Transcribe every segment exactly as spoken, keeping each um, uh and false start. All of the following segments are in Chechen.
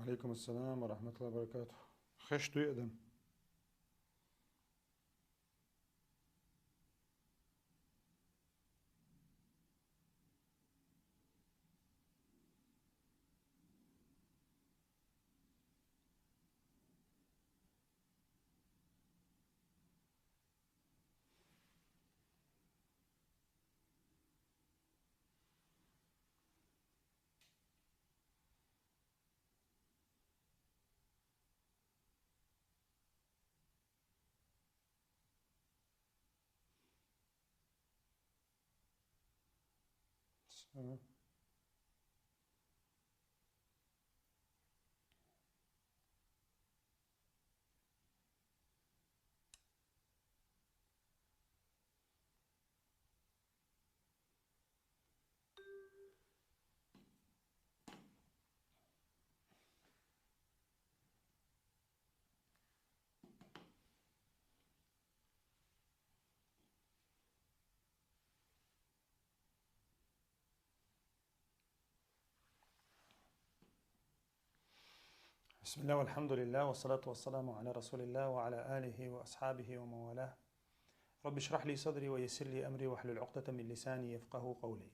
Алейкум ассалам ва рахматуллахи ва баракатух. Хеш дуй адам. بسم الله والحمد لله والصلاة والسلام على رسول الله وعلى آله وأصحابه ومن والاه. رب اشرح لي صدري ويسر لي أمري واحلل عقدة من لساني يفقهوا قولي.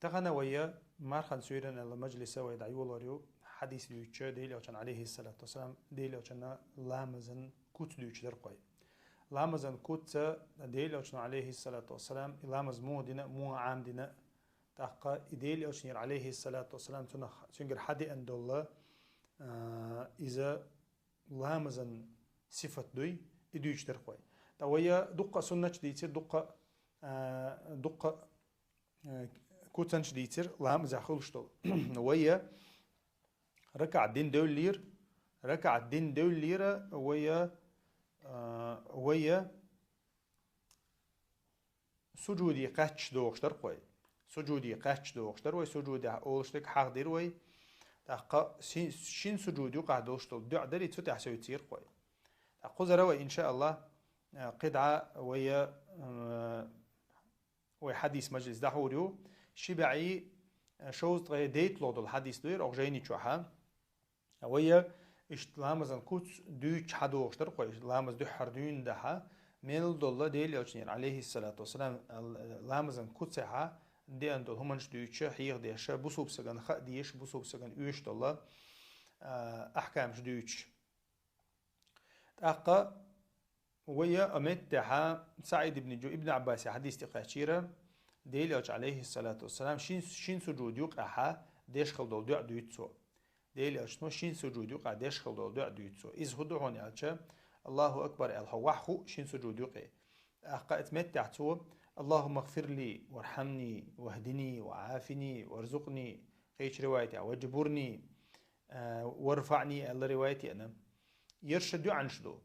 Тахана вайя мархан суйран ала мажлиса вай дайволар ю хадис дуйча Дел Элчан алейхи салату вассалам, Дел Элчана ламазан куц дуйча дар кой. Ламазан куца Дел Элчана алейхи салату вассалам, и ламаз му дина, му ам дина, тахка и Дел Элчанир алейхи салату вассалам цунах, цунгар хади ан долла, а, иза ламазан сифат дуй, и дуйча дар кой. Та вайя дукка суннач дийцир, дукка, а, дукка, а, куцанч дийцир, ламаза хулуш дол. Вайя ракаат дин девллир, ракаат дин девллира, вайя, а, вайя, суджуди кхач дохуш дар кой. Суджуди кхач дохуш дар вай, суджуди олуш дег хьахдир вай. Тахка шин, шин суджуди юкъа долуш дол дуьа дари цу тяхсойцир кой. Тахка хузара вай, иншааллах, а, кхидӀа вайя, а, вай хадис мажлис дахур ю. Ши баьи, а, шовзткъе дейтло дол хадис дуйр, ох жайни чуха. Вайя ишт ламазан куц дуйч хьадохуш дар кой, ламаз дуьххьар дуьйна дахьа, мел долла Дел Элчанир алейхи салату вассалам, ламазан куцехьа деан дол хуманш дуйча, хьех деша, бусуб саган ха деш, бусуб саган уьш долла, а, ахкамш дуйч. Тахка вайя а меттехьа Саид ибн Джу-, ибн Аббаси хадис тӀе кхачира, Дел Элча алейхи салату вассалам шин, шин суджуд юкъехьа деш хал дол дуьа дуйцо. Дел Элчано шин суджуд юкъа деш хал дол дуьа дуйцо. Из ху ду хьона аьлча, Аллаху акбар аьл хьо вахь ху шин суджуд юкъе. Ахка эт меттехь цо: «Аллахумма гфирли, вархамни, вахдини, ваафини, варзукъни», кхеча ривайте: «Ваджбурни, а, варфаъни», аьлла ривайте ана. Ерша дуьанаш ду.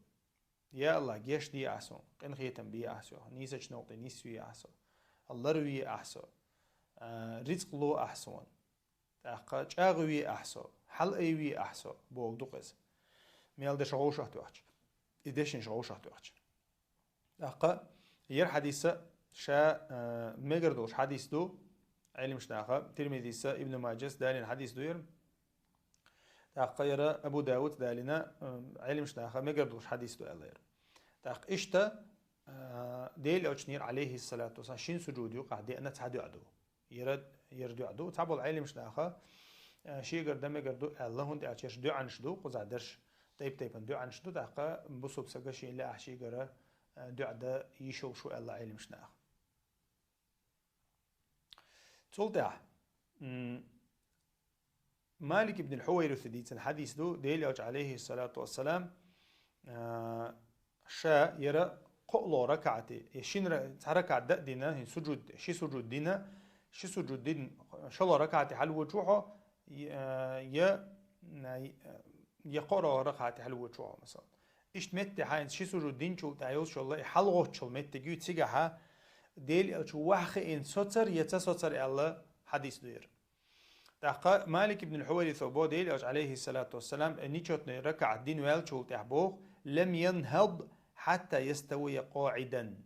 Я Аллах, геш де ахь со, къинхетам бе ахь со, нийсача новкъе нисве ахь со, ларве ахь со, а, рицкъ ло ахь сона. ТӀаккха чӀагӀве ахь со, хьалаайве ахь со, боху ду-кх иза. Мел дешан гӀовшах тоьхча. И дешнаш гӀовшах тоьхча. ТӀаккха ер хьадиса ша, а, мегар долуш хьадис ду, Ӏелимаш наха, Тирмизиса, Ибн Маджас далийна хьадис ду ер. ТӀаккха яра Абу Давуд далийна, а, Ӏелимаш наха мегар долуш хьадис ду аьлла яра. ТӀаккха иштта, а, Дела Элчанера, алейхиссалату вассалам, шин сужуд юкъахь деана цхьа дуьа ду. Яра, яра дуьа ду. Цхьаболу Ӏелимаш наха, а, шегара дан мегар ду аьлла, хӀунда аьлча ерш дуьанаш ду, кхузахь дерш тайп-тайпана дуьанаш ду, тӀаккха бусулба сага шен лаахь шегара, а, дуьа дан йиш йолуш ву аьлла Ӏелимаш наха. Цул тӀаьхьа, м, Малик ибн Хьувайриса дийцина хьадис ду, Дела Элча, алейхиссалату вассалам, а, ша яра кхоалгӀа ракаӀате, я шин ра-, цхьа ракаӀат дан а дина, хӀин сужуд, ши сужуд дина, ши сужуд дина, шолгӀа ракаӀате хьалавоьдуш ву хьо, я, я, я кхоалгӀа ракаӀате хьалавоьдуш ву хьо, масала. Иштта метте хьайна ши сужуд динчул тӀаьхьа йолуш йолла, и хьалагӀоттачул меттиг ю цигахьа, Дела Элча вахь хиъна соцар я ца соцар аьлла хьадис ду яра. ТӀаккха Малик ибн Хьувайрисо бо, Дела Элча, алейхиссалату вассалам, э, нечётный ракаӀат дина ваьллачул тӀаьхьа боху: «Лам янхад хьатта яставия къаӀидан».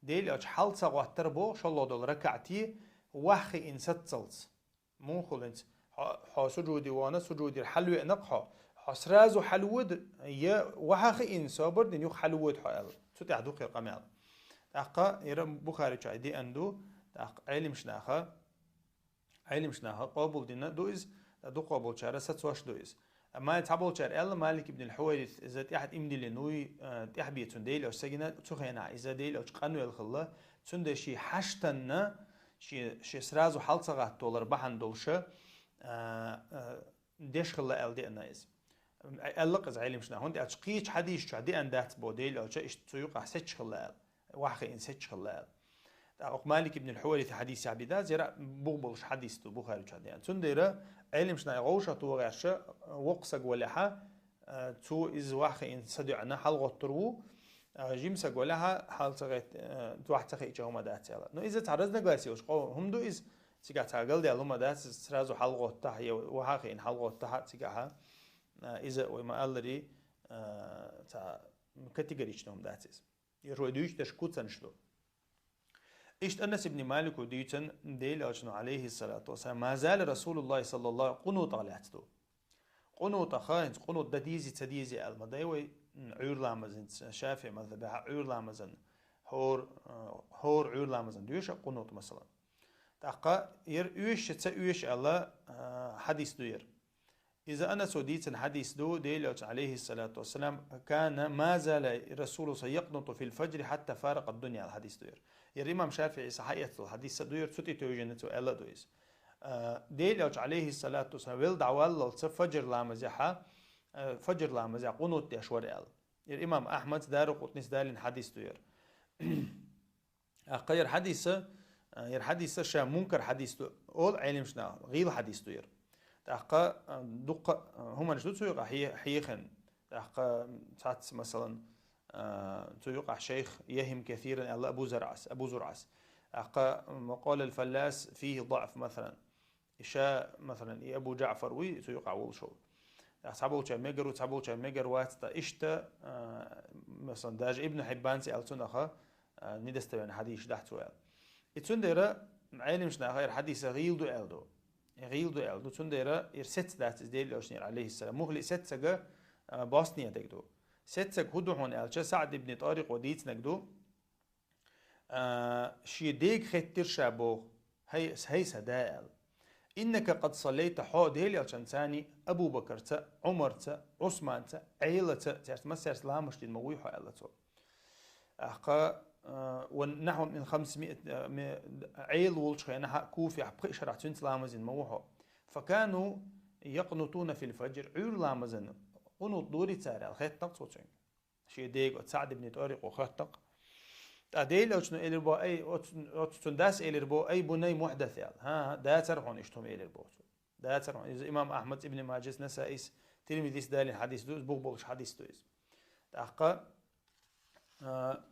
Дела Элча хьал ца гӀоттара боху, шолгӀа долу ракаӀате вахь хиъна саццалц. Муха хилла хӀинца? хьо, хьо сужуде вахана, сужудера хьалвеана-кх хьо, хьо сразу хьалвода, е ваха хиъна собар дина юха хьалвода хьо аьлла. Цу тӀехь ду-кх ер къамаьл. ТӀаккха ер Бухаричо деана ду, тӀаккха Ӏелимаш наха, Ӏелимаш наха къобалдина ду иза, дукхагӀболчара сацош ду иза. Амма цхьаболчара аьлла, Малик ибн аль-Хьувайрис иза тӀехьа иман диллина вуй, а, тӀехьа бе цунна Дела Элча са гина, цу хенахь иза Дела Элча къанвелла хилла, цундела шен хьаштанна, шен, шен сразу хьал ца гӀатталара бахьана долуша, а, а, деш хилла аьлла деана иза. Аьлла-кх иза Ӏелимаш наха, хӀунда аьлча кхечу хьадисаш чохь деана дац боху Дела Элча, иштта цу юкъахь сецаш хилла аьлла, ваха хиъна сецаш хилла аьлла. ТӀаккха Малик ибн аль-Хьувайрис хьадисехь бен дац, яра бух болуш хьадис ду Бухаричо деана. Цундела Ӏелимаш наха вовшах тохарша, воккха саг валехьа, а, цо иза ваха хиъна са доьӀна хьалагӀоттур ву, а, жима саг валехьа хьал ца гӀет-, а, дуьхьа ца хиъча хӀума дац аьлла. Но иза цхьа разногласие йолуш къо-, хӀума ду иза, цигахь цхьа галдаьлла хӀума дац, иза сразу хьалагӀоттахьа, я ваха хиъна хьалагӀоттахьа цигахьа, а, иза вай ма-аллара, а, цхьа категоричный хӀума дац иза. Уьш вай дуьйцуш дерш куцанаш ду. Иштта Анас ибн Малико дийцина, Дела Элчано, Ӏалайхиссалату вассалам, «Ма зала Расулуллахи саллаллаху къунутах» лаьцна ду. Къунутах, хӀинца къунут дан дезий, ца дезий аьлла ма дай вай, м, Ӏуьйра ламазан, ШафиӀи мазхабехь Ӏуьйра ламазан, хӀора, э, хӀора Ӏуьйра ламазан доьшу къунут, масалан. ТӀаккха ер оьшу, ца оьшу аьлла, э, хьадис ду ер. Иза Анасо дийцина хьадис ду, Дела Элча, Ӏалайхиссалату вассалам, «Кана ма зала Расулу са якънуту фил фаджри хьатта фаракъа дунья», аьлла хьадис ду яра. Яра имам ШафиӀис хьаэцна хьадис а ду яра, цу тӀе тевжина цо аьлла а ду иза. А, Дела Элча, Ӏалайхиссалату вассалам, велла дӀаваллалца фаджр ламазехьа, а, фаджр ламазехь къунут деш вара аьлла. Яра имам Ахьмадс, Даракъутнис далийна хьадис ду яра. ТӀаккха яра хьадиса, яра хьадиса ша мункар хьадис ду, олу Ӏелимаш наха, гӀийла хьадис ду яра. ТӀаккха, а, дуккха, а, хӀуманаш ду цу юкъахь хье-, хьехина. ТӀаккха цхьацца, масалан, а, цу юкъахь шайх Яхим Кафиран аьлла Абу Заръас, Абу Зуръас. ТӀаккха, м, ва къала аль-Фаллас фихи даӀф, масалан. И ша, масалан, и Абу ДжаӀфар вуй, цу юкъахь волуш волу. ТӀаккха цхьаболчара мегар ву, цхьаболчара мегар вац, ткъа иштта, а, масалан, даже Ибн Хьиббанца аьлла цунах, а, недостоверный хьадисаш дахь цо аьлла. И цундела Ӏелимаш наха яра хьадиса гӀийла ду аьлла ду. И гӀийла ду аьлла ду, цундела яра сецца дац иза Дела Элчанера, Ӏалайхиссалам. Муххале сеццага, а, босса дерг ду. Сеццага хӀун ду хьуна аьлча, СаӀд ибн ТӀарикъо дийцинарг ду, а, шен дега хеттира ша боху, хӀай, хӀай сан да аьлла. Иннака къад саллайта, хьо Дела Элчанца, Абу Бакарца, Ӏумарца, Ӏусманца, Ӏелаца, цаьрца массаьрца ламазаш дина ма вуй хьо аьлла цо. ТӀаккха, а, ва нахьван мин хамсимиат, а, ме-, Ӏела волчу хенахь Куфехь пхи шарахь цуьнца ламаз дина ма ву хьо. Факану якънутуна фил фаджр, Ӏуьйра ламазан къунут дора цара аьлла, хеттина-кх цо цуьнга. Шен дега оцу СаӀд ибн ТӀарикъо хаттакъ. ТӀаккха Дела Элчано элира боху, ай, оцу, оцу цуьнан дас элира боху, ай, бунай, мухьдас аьлла. ХӀан-хӀа, дацара хьуна иштта хӀума элира боху цо. Дацара хьуна. Иза имам Ахьмадс, Ибн Маджас, Насаис, Тирмизис далийна хьадис ду, иза бух болуш хьадис ду иза. ТӀаккха, а,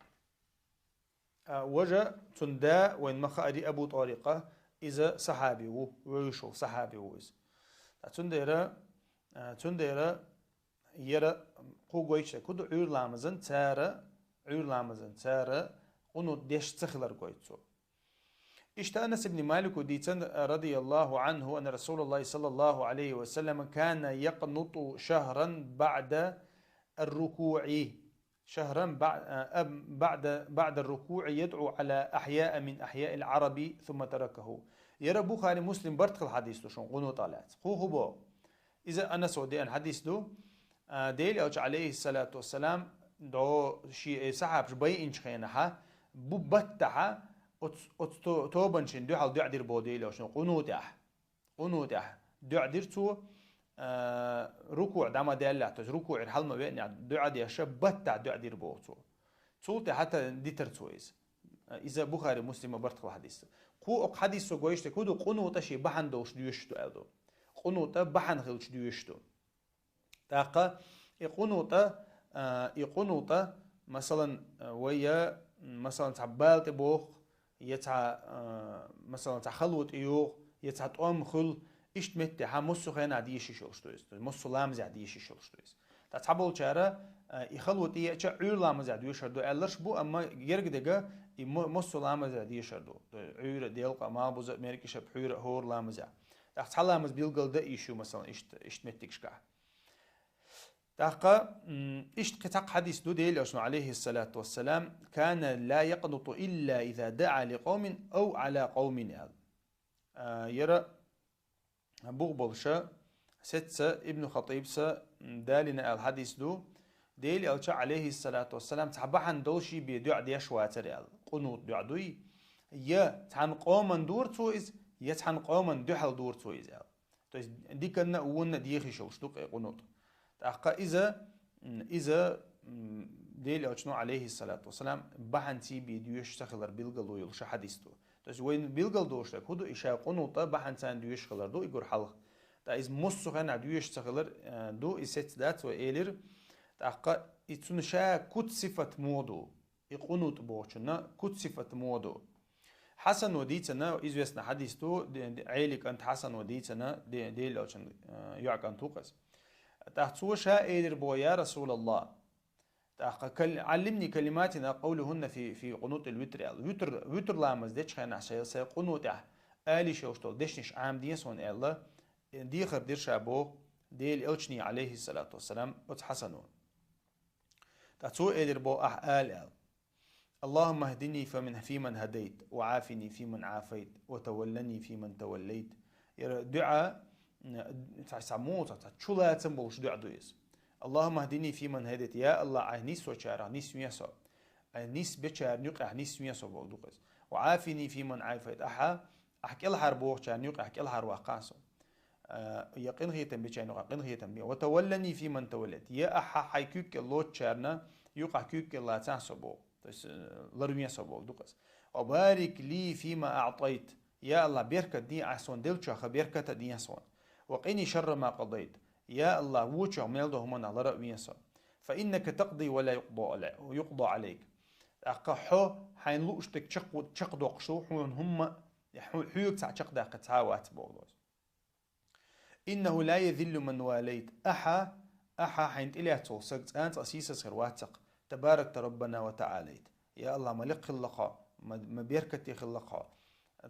а, важа цуьнан да вайна ма-хаъара Абу ТӀарикъа, иза сахьаби ву, вевзаш волу сахьаби ву иза. Ткъа цундела, а, цундела Яра кху гойтуш дерг хӀун ду, Ӏуьйра ламазан цара, Ӏуьйра ламазан цара къунут деш ца хилар гойту цо. Иштта Анас ибн Малико дийцина, радияллаху анху, анна Расулаллахи саллаллаху алейхи ва саллям кана якънуту шахран баъда ар-рукуъи. Шахран баъ-, а, баъда, баъда ар-рукуъи ядъу ала ахьяа мин ахьяил араби, сумма таракаху. Яра Бухари, Муслим барт хила хьадис ду шуна къунутах лаьцна. Кху хӀун боху? Иза Анасо деана хьадис ду, а, Дела Элча, алейхиссалату вассалам, до ши, э, сахьабаш байинчу хенахьа, бу баттахьа, оц-, оцу то-, тобанашна дуьхьал дуьӀа дира боху Дела Элчано, къунутехь. Къунутехь дуьӀа дира цо, а, рукуъ дӀа ма даьллехь, то есть рукуъера хьала ма веанехь, дуьӀа деш, баттахь дуьӀа дира боху цо. Цул тӀаьхьа дитар цо иза. Иза Бухари, Муслима барт хила хьадис. Кху окху хьадисо гойтуш дерг хӀун ду, къунута шен бахьана долуш доьшуш ду аьлла ду. Къунута бахьана хилча доьшуш ду. ТӀаккха и къунута, а, и къунута, масалан, вай я, масалан, цхьа бала тӀе боху, я цхьа, а, масалан, цхьа хало тӀе йогӀу, я цхьа тӀом хуьлу, иштта меттехьа массо а хенахь деша йиш йолуш ду иза. То есть массо а ламазехь деша йиш йолуш ду иза. Ткъа цхьаболчара, а, и хало тӀееача Ӏуьйра ламазехь доьшур ду аьлларш бу, амма герга дерг и мо-, массо а ламазехь дешар ду. То есть Ӏуьйра, делкъа, малхбуза, маьркӀажа, пхьуьйра, хӀора ламазехь. ТӀаккха цхьа ламаз билгал да йиш ю, масалан, иштта, иштта меттигашкахь. ТӀаккха, м, иштта кхин цхьаккха хьадис ду, Делан Элчано, عليه الصلاة والسلام: «كان لا يقنط إلا إذا دعا لقوم أو على قوم», аьлла. А, яра бух болуша, сецца Ибн Хатибса, м, далийна аьлла хьадис ду, Делан Элча, عليه الصلاة والسلام, цхьа бахьана долуш бен дуӀа деш вацара аьлла. Къунут дуӀа дуй, я цхьана къоман дора цо иза, я цхьана къоман дуьхьал дора цо иза аьлла. То есть диканна а, вонна а дехаш йолуш ду къе къунут. ТӀаккха иза, м, иза, м, Делан Элчано, عليه الصلاة والسلام, бахьанца бен доьшуш ца хилар билгало йолуш хьадис ду. То есть вайна билгал долуш дерг хӀун ду, и ша къунут бахьанца доьшуш хилар ду, и гур хьалха. ТӀаккха иза массо а хенахь доьшуш ца хилар, э, ду, и сецца дац вай элира. ТӀаккха и цунна ша куц сифат муха ду, и къунут бохучунна куц сифат муха ду. Хьасано дийцина, известный хьадис ду, де-, де-, Ӏелин кӀант Хьасано дийцина, де-, Делан Элчан, э, йоӀан кӀант ву-кх иза. ТӀаккха цо ша элира боху: «يا رسول الله», тӀаккха кал-, «علمني كلمات أقولهن في، في قنوت الوتر», аьлла. Витр, витр ламаз дечу хенахь сайн, сайн къунут тӀехь ала йиш йолуш долу дешнаш Ӏамаде суна аьлла, дехар дира ша боху Делан Элчане, عليه الصلاة والسلام, оцу Хьасано. ТӀаккха цо элира боху: «Ахьа ала», аьлла: «اللهم اهدني فمن، فيمن هديت، وعافني فيمن عافيت، وتولني فيمن توليت». Яра дуӀа, м, цхьа, цхьа муха, цхьа, цхьа чулацам болуш дуӀа ду иза. «اللهم اهدني فيمن هديت», я АллахӀ, Ахь нисвечарах нисве со. Ахь нисбечарна юкъахь нисве со боху ду-кх иза. «وعافني فيمن عافيت», Ахьа, Ахь кӀелхьара бохучарна юкъахь кӀелхьара ваккха со. А, я къинхетам бечарна юкъахь къинхетам бе. «وتولني فيمن توليت». Я Ахьа хьайн куьг кӀел лоцучарна юкъахь куьг кӀел лацахь со боху. То есть, э, ларве со боху ду-кх иза. «وبارك لي فيما أعطيت». Я АллахӀ, беркат де Ахь суна деллачух беркат а де суна. «وقني شر ما قضيت». Я АллахӀ, вочух мел долу хӀуманах лара а ве со. «فإنك تقضي ولا يقضى علي-، يقضى عليك». ТӀаккха Хьо Хьайна лууш дерг чекх-, чекхдоккхуш ву, Хьуна хӀумма а, Хьо-, Хьоьга цхьаъ чекхдаккха цхьа а вац боху иза. «إنه لا يذل من واليت». Ахьа, Ахьа Хьайна тӀелаьцна волу саг цкъа а цкъа сийсаз хир вац-кх. «تباركت ربنا وتعاليت». Я АллахӀ, ма лекха хилла-кх Хьо, ма, ма беркате хилла-кх Хьо.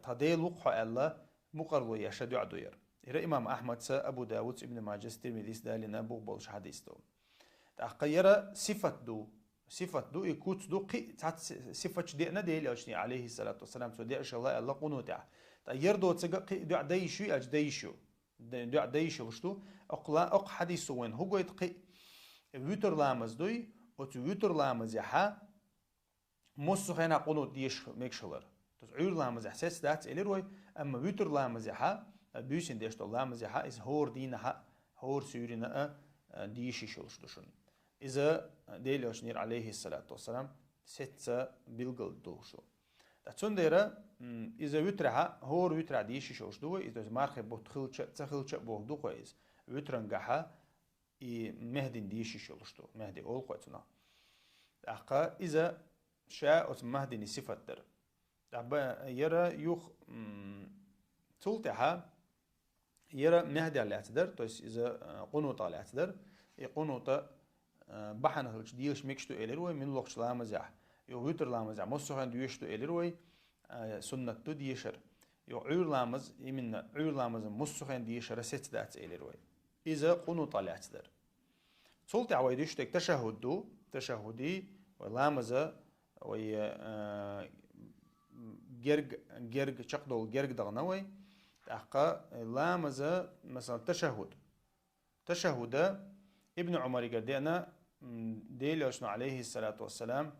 Тхан Дела ву-кх Хьо аьлла, мукъарло еш дуӀа ду яра. Яра имам Ахьмадса, Абу Давудса, Ибн Маджас, Тирмизис далийна бух болуш хьадис ду. ТӀаккха яра сифат ду. Сифат ду, и куц ду, кхин цхьацца си-, сифаташ деана Делан Элчане, عليه الصلاة والسلام, цо деш хилла аьлла къунут тӀехь. Ткъа яра доцург а кхин дуӀа дан йиш ю аьлча дан йиш ю. Д-, дуӀа дан йиш йолуш ду. Окху ла-, окху хьадисо вайна хӀун гойту кхин? Витр ламаз дуй, оцу витр ламазехьа массо а хенахь къунут дезаш мегаш хилар. То есть Ӏуьйр ламазехь сецца дац элира вай, амма витр ламазехьа, буьйсанна деш долу ламазехьа, иза хӀора дийнахьа, хӀора суьйрина а, а, дезаш йиш йолуш ду шуна. Иза Делан Элчанера, عليه الصلاة والسلام, сецца билгал долуш ду. Ткъа цундела, м, иза витрехьа, хӀора витрехь дезаш йиш йолуш ду вай, иза, то есть мархи бутт хилча а, ца хилча а боху ду-кх вай иза. Витрангахьа и мехдина дезаш йиш йолуш ду, мехди олу-кх вай цунах. ТӀаккха иза ша оцу мехдина сифат дара. ТӀаккха ба-, яра юха, м, цул тӀаьхьа яра мехдех лаьцна дара, то есть иза, э, къунутах лаьцна дара. И къунута, э, бахьана хилча дезаш мегаш ду элира вай, муьлххачу ламазехь. Юха витр ламазехь массо а хенахь дезаш ду элира вай, э, суннат ду дешар. Юха Ӏуьйр ламаз, именно Ӏуьйр ламазан массо а хенахь дешара сецца дац элира вай. Иза къунутах лаьцна дара. Цул тӀаьхьа вай дуьйцуш дерг ташаххуд ду. Ташаххуди вай ламаза, вай, э, герг, герг, чекхдолу герг дахана вай. ТӀаккха ламаза, масалан, ташаххуд. Ташаххуда Ибн Ӏумаригара деана, м, Делан Элчано, عليه الصلاة والسلام,